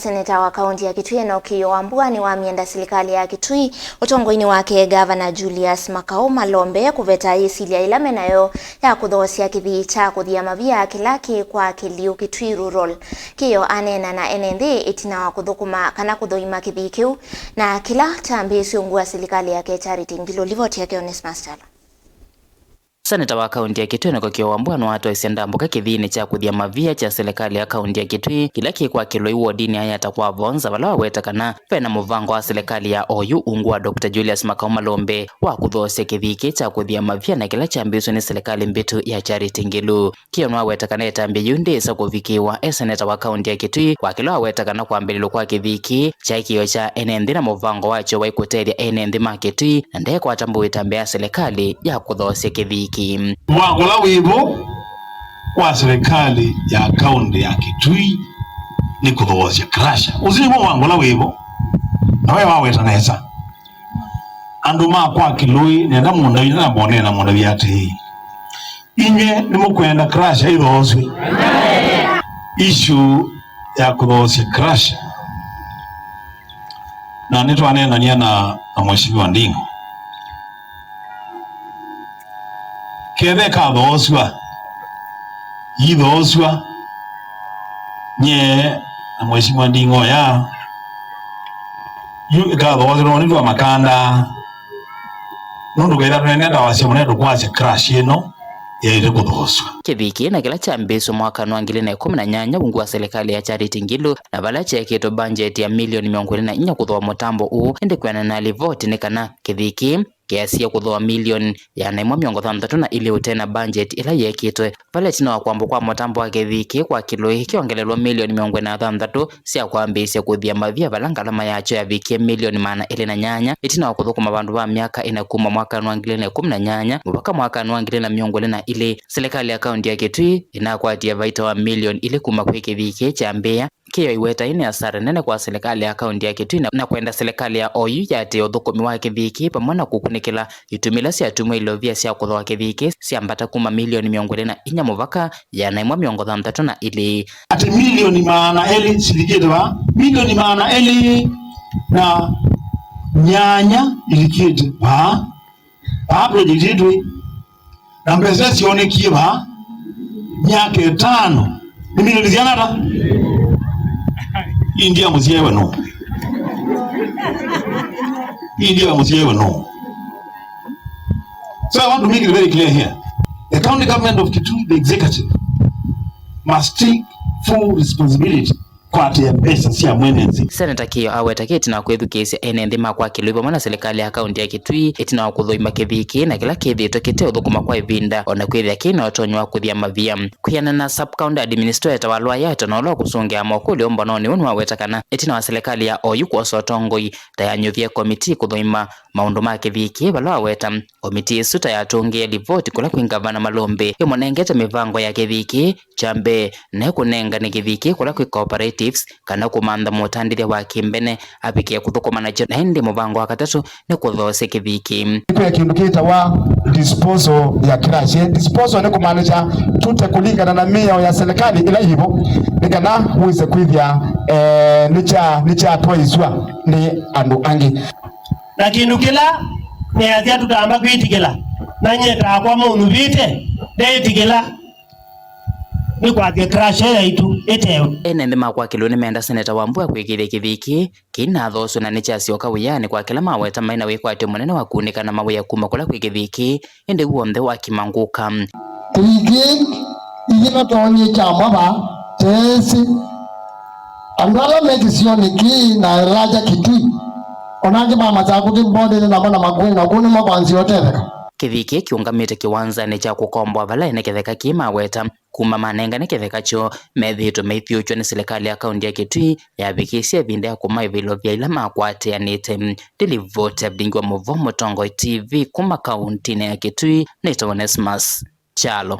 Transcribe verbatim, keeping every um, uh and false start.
Seneta wa kaunti ya Kitui Enock Kĩĩo Wambua nĩwamyenda silikalĩ ya Kitui ũtongoinĩ wake Gavana Julius Makau Malombe kũveta yĩsilya ĩla menayo ya kũthoosya kĩthii kya kũthia mavia kĩla kĩ kwa kĩliu Kitui Rural. Kĩĩo aneena na ene nthĩ ĩtina wa kũthũkũma kana kũthũima kĩthii kĩu na kĩla kyambĩĩsye ungu wa silikalĩ yake Charity Ngilu. Livoti yake Onesmus Kyalo. Seneta wa kaunti ya Kitui Enock Kĩĩo Wambua nĩwatwaisye ndambũka kĩthiinĩ kya kũthia mavia kya silikalĩ ya kaunti ya Kitui kĩla kĩ kwa Kĩlũi wodinĩ ya Yatta kwa Vonza, vala waweta kana vena mũvango wa silikalĩ ya oyu ungu wa Doctor Julius Makau Malombe wa kũthoosya kĩthii kĩ kya kũthia mavia na kĩla kyambĩĩswe nĩ silikalĩ mbĩtu ya Charity Ngilu. Kĩĩo nĩwaweta kana ĩtambya yĩu ndĩĩsa kũvikĩĩwa e seneta wa kaunti ya Kitui, kwa kĩla waweta kana kwambĩlĩlw'a kwa kĩthii kĩ kyaĩ kĩĩo kya ene nthĩ na mũvango wakyo waĩ kũtethya ene nthĩ ma Kitui, na ndekwata mbũĩ ĩtambya ya silikalĩ ya kũthoosya kĩthii kĩ. Mũvango ũla wĩ vo kwa silikalĩ ya kaunti ya Kitui nĩ kũthoosya crusher. Ũsu nĩw'o mũvango ũla wĩ vo, na we waweta nesa. Andũ ma kwa Kĩlũi, nenda mũndavye, nenda mbonee na mũndavye atĩĩ, inyw'ĩ nĩmũkwenda crusher ĩthoosw'e? Issue ya kũthoosya crusher, na nĩtwaneenania na, na Mheshimiwa Nding'o. Ketha ĩkathoosw'a, yĩthoosw'a, nyie na Mheshimiwa Nding'o ya yu ĩkathoosw'a, no nĩtwa makanda. Nũndũ ketha tũnene ndawasya mũnene tũkwasya crush ĩno yaĩle kũthoosw'a. Kĩthii kĩĩ na kĩla kyambĩĩswe mwakanĩ wa ngili na ĩkũmi na nyanya ungu wa silikalĩ ya Charity Ngilu, na vala kyekĩtwe mbanjeti ya milioni mĩongo ĩlĩ na inya kũthooa mũtambo ũũ, ĩndĩ kwĩanana na livoti nĩ kana kĩthii kĩĩ kĩasya kũthooa milioni ĩana ĩmwe mĩongo thanthatũ na ilĩ ũte na mbanjeti ĩla yekĩtwe. Vala ĩtina wa kwambwa kwa mũtambo wa kĩthii kĩĩ kwa Kĩlũi kĩongelelwa milioni mĩongo ĩna na thanthatũ sya kwambĩĩsya kũthia mavia, vala ngalama yakyo yavikie milioni maana elĩ na nyanya ĩtina wa kũthũkũma vandũ va myaka ĩna kuma mwakanĩ wa ngili na ĩkũmi na nyanya mũvaka mwakanĩ wa ngili na mĩongo ĩlĩ na ilĩ. Silikalĩ ya kaunti ya Kitui ĩnakwatie vaita wa milioni ilĩ kuma kwĩ kĩthii kĩĩ kyambĩĩa. Kĩĩo aiweta ĩĩ nĩ asara nene kwa silikalĩ ya kaunti ya Kitui na, na kwenda silikalĩ ya oyu yatĩĩe ũthũkũmi wa kĩthii kĩĩ vamwe na kũkunĩkĩla itumi ila syatũmie ilovia sya kũthooa kĩthii kĩĩ syambata kuma milioni mĩongo ĩlĩ na inya mũvaka ĩana ĩmwe mĩongo thanthatũ na ilĩ. Atĩ milioni maana elĩ silikĩte vaa, milioni maana elĩ na nyanya ilikĩte vaa, vaa project ĩtũ ĩ, na mbesa sionekie vaa myaka ĩtano nĩ milioni siana ata? India mũsyaĩwe no. India mũsyaĩwe no. So I want to make it very clear here. The county government of Kitui, the executive, must take full responsibility kwatĩa mbesa sya mwene nthĩ. Seneta Kĩĩo aweta kĩĩ ĩtina wa kwĩthukĩĩsya ene nthĩ ma kwa Kĩlũi vamwe na silikalĩ ya kaunti ya Kitui ĩtina wa kũthũima kĩthii kĩĩ na kĩla kĩthĩĩtwe kĩte ũthũkũma kwa ĩvinda, o na kwĩthĩa kĩ na ũtonyi wa kũthia mavia. Kwĩanana na sub-county administrator wa Lwaya Etanolo kũsũngĩa mokũlyo mbanonĩ ũũ nĩwaweta kana ĩtina wa silikalĩ ya oyu kwosa ũtongoi ta yanyuvie komitii kũthũima maũndũ ma kĩthii kĩĩ, vala waweta komitii ĩsu ta yatũngĩe livoti kũla kwĩ ngavana Malombe ĩmũnengete mĩvango ya kĩthii kĩĩ kya mbee, na ĩkũnengane kĩthii kĩĩ kũla kwĩ cooperatives kana kũmantha mũtandĩthya wa kĩmbene avikĩe kũthũkũma nakyo, na ĩndĩ mũvango wa katatũ nĩ kũthoosya kĩthii kĩĩ. Kwĩ kĩndũ kĩtawa disposal ya crush. Disposal nĩ kũmaanisha tũte kũlingana na mĩao ya serikali ĩla yĩvo, nĩ kana wĩse kwĩthĩa, eh, nĩkya-, nĩkyatwaĩsw'a nĩ andũ angĩ. Na kĩndũ kĩla nĩasya tũtamba kwĩtĩkĩla, na nyie takwa mũnuvĩte ndeĩtĩkĩla nĩ kwatya crush ĩyo yaitũ ĩtewe. Ene nthĩ ma kwa Kĩlũi nĩmenda Seneta Wambua kwĩkĩĩthya kĩthii kĩĩ kĩinathoosw'a na nĩkyasyoka wĩanĩ kwa kĩla maweta maĩ na wĩkwatyo mũnene wa kũunĩka na mawĩa kuma kũla kwĩ kĩthii kĩĩ, ĩndĩ w'onthe wakima ngũka. Kĩthii kĩĩ ithyĩ no twonyie kyamwa vaa, teesĩ andũ ala me kĩsionĩ kĩĩ na Elijah Kitui, o na angĩ ma Masakũ kĩmbondenĩ namo na Makueni na kũu nĩmo kwanzĩe ũtetheka. Kĩthii kĩĩ kĩũngamĩte kĩwanzanĩ kya kũkomboa vala ene kĩtheka kĩĩ maweta kuma manengane kĩtheka kyoo methĩĩtwe maithyũũkw'a nĩ silikalĩ ya kaunti ya Kitui yavikĩĩsye ĩvinda ya kũmaĩva ilovia ila makwatĩanĩte. Ndilivoti ya Vingi wa Mũvoo, Mũtongoi T V, kuma kauntinĩ ya Kitui, nĩtawa Onesmus Kyalo.